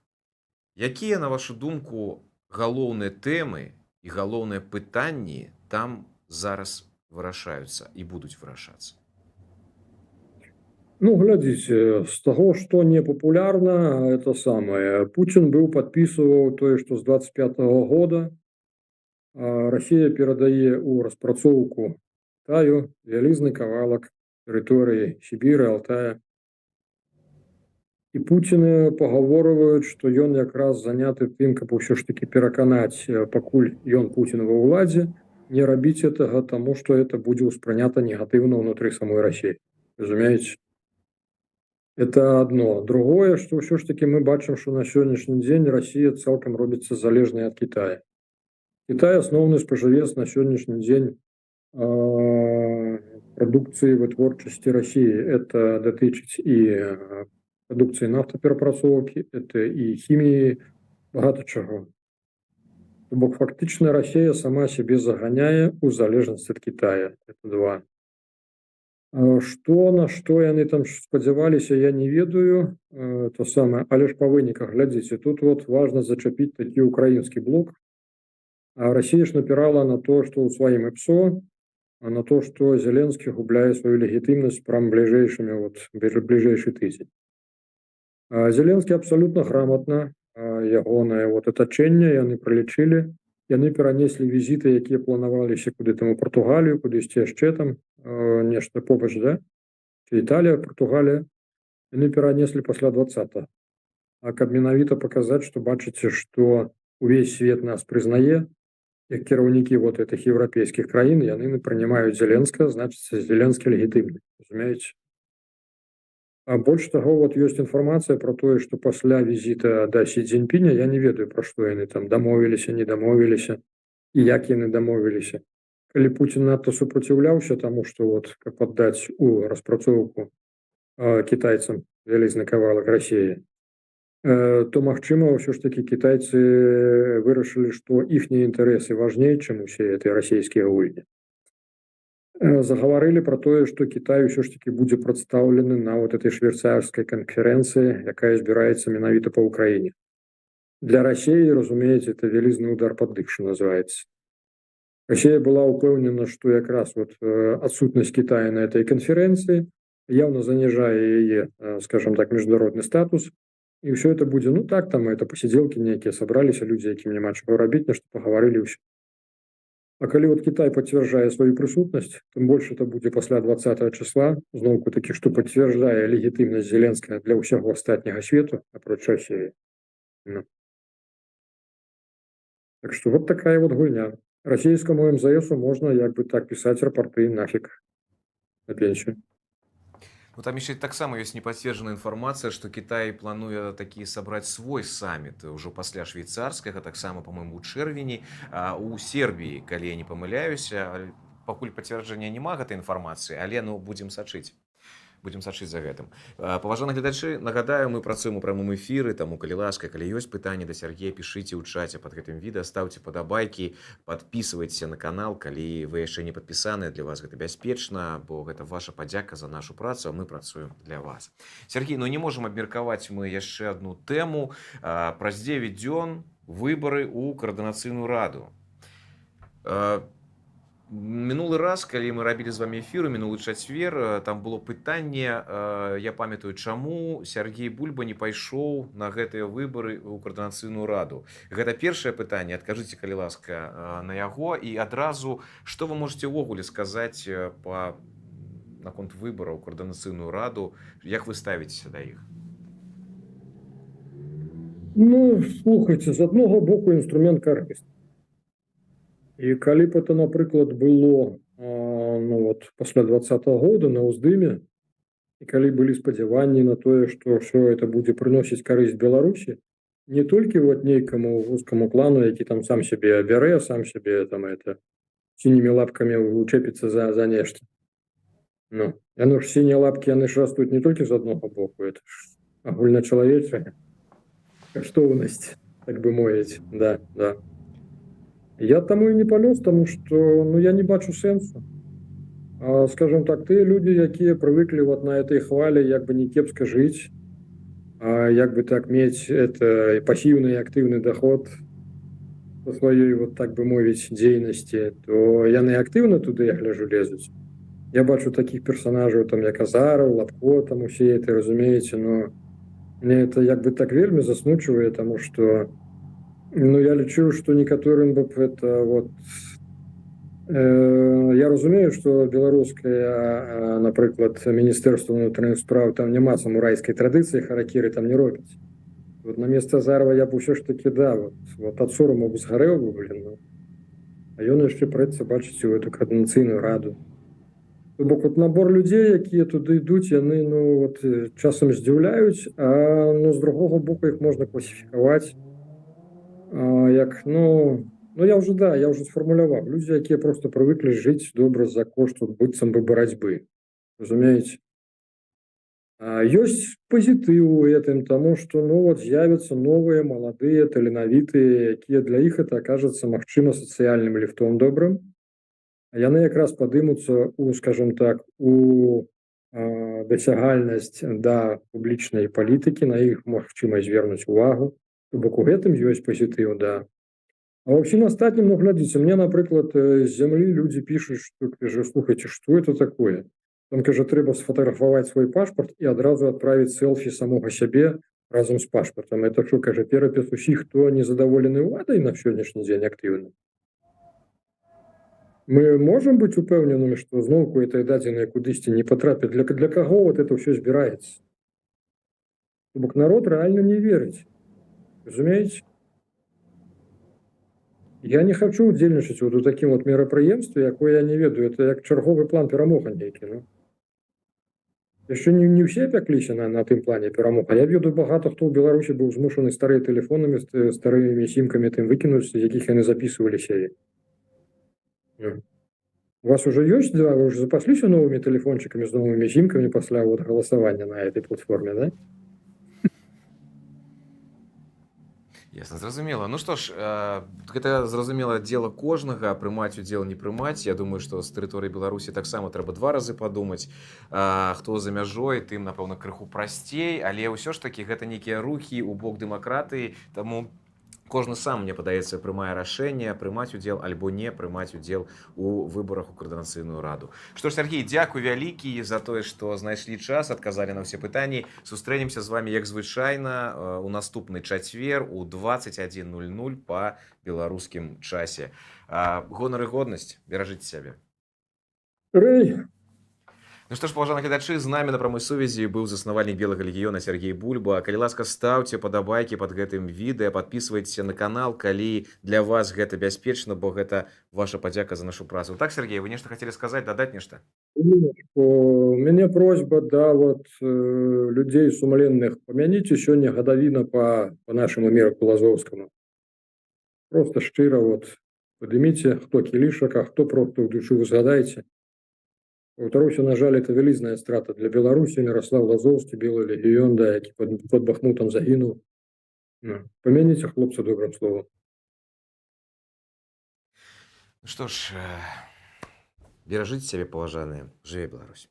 Якія, на вашу думку, галоўныя тэмы і галоўныя пытанні там зараз вырашаюцца і будуць вырашацца? Ну, глядзіце, з таго, што не папулярна, это самое, Путін быў падпісваў тое, што з 25 -го года Россия перадае ў распрацоўку Китаю вялізны кавалак тэрыторыі Сібіры, Алтая. І Пуціны пагаворваюць, што ён якраз заняты тым, каб усё ж таки пераканаць, пакуль ён, Путін, ва ўладзе, не рабіць этого, таму што это будзе ўспрынята негатыўна ўнутры самой России. Разумееце? Это одно. Другое, что ўсё ж таки мы бачым, что на сённяшні дзень Россия цалкам робіцца залежнай ад Китая. Китай — асноўны спажывец на сённяшні дзень прадукцыі вытворчасці России. Это датычыць і прадукцыі нафтаперапрацоўкі, это і хіміі, багата чаго. То бок фактычна Россия сама сябе заганяе ў залежнасць ад Китая. Это два. Што, на што яны там спадзяваліся, я не ведаю, то самае, але ж па выніках, глядзіце, тут вот важно зачапіць такі украінскі блок. А Россия ж напірала на то, что ў сваім ІПСО, а на то, что Зеленскі губляе сваю легітымнасць прям бліжэйшымі, вот бліжэйшы тыдзень. Зеленскі абсолютно грамотна, ягонае вот атачэнне, яны пралічылі, яны перанеслі візіты, якія планаваліся куды там, у Португалію, кудысьці яшчэ там, нешта побач, да? Ці Італія, Португалія, яны перанеслі пасля 20, а каб менавіта паказаць, што, бачыце, што увесь свет нас прызнае як кіраўнікі вот этих еўрапейскіх краін, яны прынімаюць Зеленска, значыцца, Зеленскі легітымны, разумееце. А больш таго, вот ёсць інфармацыя про тое, што пасля візіта да Сі Цзіньпіня, я не ведаю, пра што яны там дамовіліся, не дамовіліся і як яны дамовіліся. Калі Путін надта супраціўляўся таму, што вот каб аддаць у распрацоўку кітайцам вялізны кавалак Расіі, то, магчыма, ўсё ж таки кітайцы вырашылі, што іхнія інтарэсы важней, чым усе эти расійскія гульні. Загаварылі про тое, што Кітай ўсё ж таки будзе прадстаўлены на вот этой швейцарской канферэнцыі, якая збіраецца менавіта по Украіне. Для России, разумееце, это вялізны удар под дых, что называется. Россия была упэўнена, что якраз вот адсутнасць Китая на этой канферэнцыі явно заніжае яе, скажем так, міжнародны статус, і ўсё это будзе, ну так, там это посиделки нейкія, сабраліся людзі, якім няма чаго рабіць, нешта пагаварылі, ўсё. А калі вот Китай пацвярджае сваю прысутнасць, тым больш это будзе пасля 20 числа, зноўку таки, што пацвярджае легітымнасць Зеленскага для ўсяго астатняга свету, апроч России. Ну. Так что вот такая вот гульня. Российскому МЗСу можно, як бы так, писать рапорты нафиг на пенсию. Ну, там яшчэ таксама ёсць непацверджаная інфармацыя, што Кітай плануе такі сабраць свой саміт ўжо пасля швейцарскага, таксама, по-моему, у чэрвені, у Сербіі, калі я не памыляюся. Пакуль пацвярджэння няма гэтай інфармацыі, але, ну, будзем сачыць. Будзем сачыць за гэтым. Паважаны гледачы, нагадаю, мы працуем у прамым эфіры, таму, калі ласка, калі ёсць пытанні да Сергея, пішыце ў чаце под гэтым відэа, стаўце падабайкі, падпісвайцеся на канал, калі вы яшчэ не падпісаны, для вас гэта бяспечна, бо гэта ваша падзяка за нашу працу, а мы працуем для вас. Сергей, ну не можам абмеркаваць мы яшчэ одну тэму. Праз 9 дзён выбары ў Каардынацыйную раду. Мінулы раз, калі мы рабілі з вами эфір у мінулы чацвер, там было пытанне, я памятаю, чаму Сергей Бульба не пайшоў на гэтыя выбары ў Каардынацыйную раду. Гэта першае пытанне, адкажыце, калі ласка, на яго, і адразу, што вы можете ўвогуле сказаць па наконт выбараў у Каардынацыйную раду, як вы ставіцеся да іх? Ну, слухайте, з аднаго боку, інструмент карысны. І калі б это, напрыклад, было ну, вот, пасля 20-го года на ўздыме, і калі былі спадзяванні на тое, што ўсё это будзе прыносіць карысць Беларусі, не толькі вот нейкаму вузкаму клану, які там сам сябе бярэ, сам сябе там это сінімі лапкамі учэпіцца за нешта. Ну, яно ж, сінія лапкі, яны ж растуць не толькі з аднаго боку, это ж агульначалавечая каштоўнасць, так бы мовіць, да. Я таму і не палез, таму што, ну, я не бачу сэнсу. Скажем так, тыя людзі, якія прывыклі вот на этой хвале як бы не кепска жыць, як бы так мець это пасіўны і актыўны доход по сваёй вот, так бы мовіць, дзейнасці, то яны актыўна туды, я гляжу, лезуць. Я бачу таких персонажаў там, як Азараў, Лапко, там усе это, разумееце, но мне это як бы так вельмі засмучвае, таму что, ну, я лічу, что некаторым бы это вот я разумею, что беларускае, напрыклад, міністэрства унутраных справ, там няма самурайскай традыцыі, харакіры там не робяць. Вот на место Азарова я бы ўсё ж таки, да, вот ад сораму бы згарэў бы, блин, ну. А ён яшчэ прэцца, бачыце, у эту Каардынацыйную раду. То бок вот набор людзей, якія туды ідуць, яны, ну, вот, часам здзіўляюць, а, ну, з другога боку, іх можна класіфікаваць як, ну, я уже, да, я уже сфармуляваў, людзі, якія просто прывыклі жыць добра за кошт вот быццам бы барацьбы, разумееце. Ёсць пазітыў у гэтым, таму что, ну, вот з'явятся новыя маладыя таленавітыя, якія, для іх это окажется, магчыма, сацыяльным ліфтом добрым. Яны якраз падымуцца у, скажем так, у дасягальнасць да публічнай палітыкі, на іх магчыма звернуць увагу. То бок у гэтым ёсць пазітыў, да. А ва ўсім астатнім, ну, глядзіце, мне, напрыклад, з зямлі людзі пішуць, што, кажа, слухайте, что это такое? Там, кажа, трэба сфотаграфаваць свой пашпарт і адразу адправіць селфі самога сябе разам з пашпартам. Это что, кажа, перапіс усіх, хто незадаволены ўладай на сённяшні дзень актыўна? Мы можем быць упэўненымі, што зноўку этой дадзеныя кудысьці не патрапяць? Для каго вот это ўсё збіраецца? То бок народ рэальна не верыць. Разумееце? Я не хочу удзельнічаць вот у такім вот мерапрыемстве, якое я не ведаю, это як чарговы план «Перамога» нейкі, ну. Яшчэ не ўсе пякліся на тым плане «Перамога». Я ведаю, багата хто ў Беларусі быў змушаны старыя тэлефонамі, старымі сімкамі тым выкінуць, з якіх яны записываліся. Ну. У вас уже ёсць, да, вы уже запасліся новымі тэлефончыкамі з новымі сімкамі пасля вот галасавання на этой платформе, да? Ясна, зразумела. Ну што ж, гэта, зразумела, дзела кожнага прымаць удзел, не прымаць. Я думаю, што з тэрыторыі Беларусі таксама трэба два разы падумаць. Хто за мяжой, тым, напэўна, крыху прасцей, але ўсё ж такі гэта нейкія рухі ў бок дэмакратыі, таму кожны сам, мне падаецца, прымае рашэнне, прымаць удзел альбо не прымаць удзел у выбарах у Каардынацыйную раду. Што ж, Сергей, дзякуй вялікі за тое, што знайшлі час, адказалі на ўсе пытанні. Сустрэнемся з вами, як звычайна, у наступны чацвер у 21:00 па беларускім часе. Гонар і годнасць, беражыце сябе. Рэй! Ну што ж, паважаны гледачы, з намі на прамой сувязі быў заснавальнік Белага легіёна Сяргей Бульба. Калі ласка, стаўце падабайкі пад гэтым відэа, падпісвайцеся на канал, калі для вас гэта бяспечна, бо гэта ваша падзяка за нашу працу. Так, Сяргей, вы нешта хацелі сказаць, дадаць нешта? У мяне просьба, да, вот людзей сумленных: памяніце, сёння гадавіна по нашаму Мірку Лазоўскаму. Просто шчыра вот падыміце хто кілішак, а хто просто ў душы узгадайце. Паўтаруся, на жаль, это вялізная страта для Беларусі. Міраслаў Лазоўскі, Белы легіён, да, які под Бахмутам загінуў. Ну, памяніце хлопца добрым словом. Ну што ж, беражыце сябе, паважаныя, жыве Беларусь.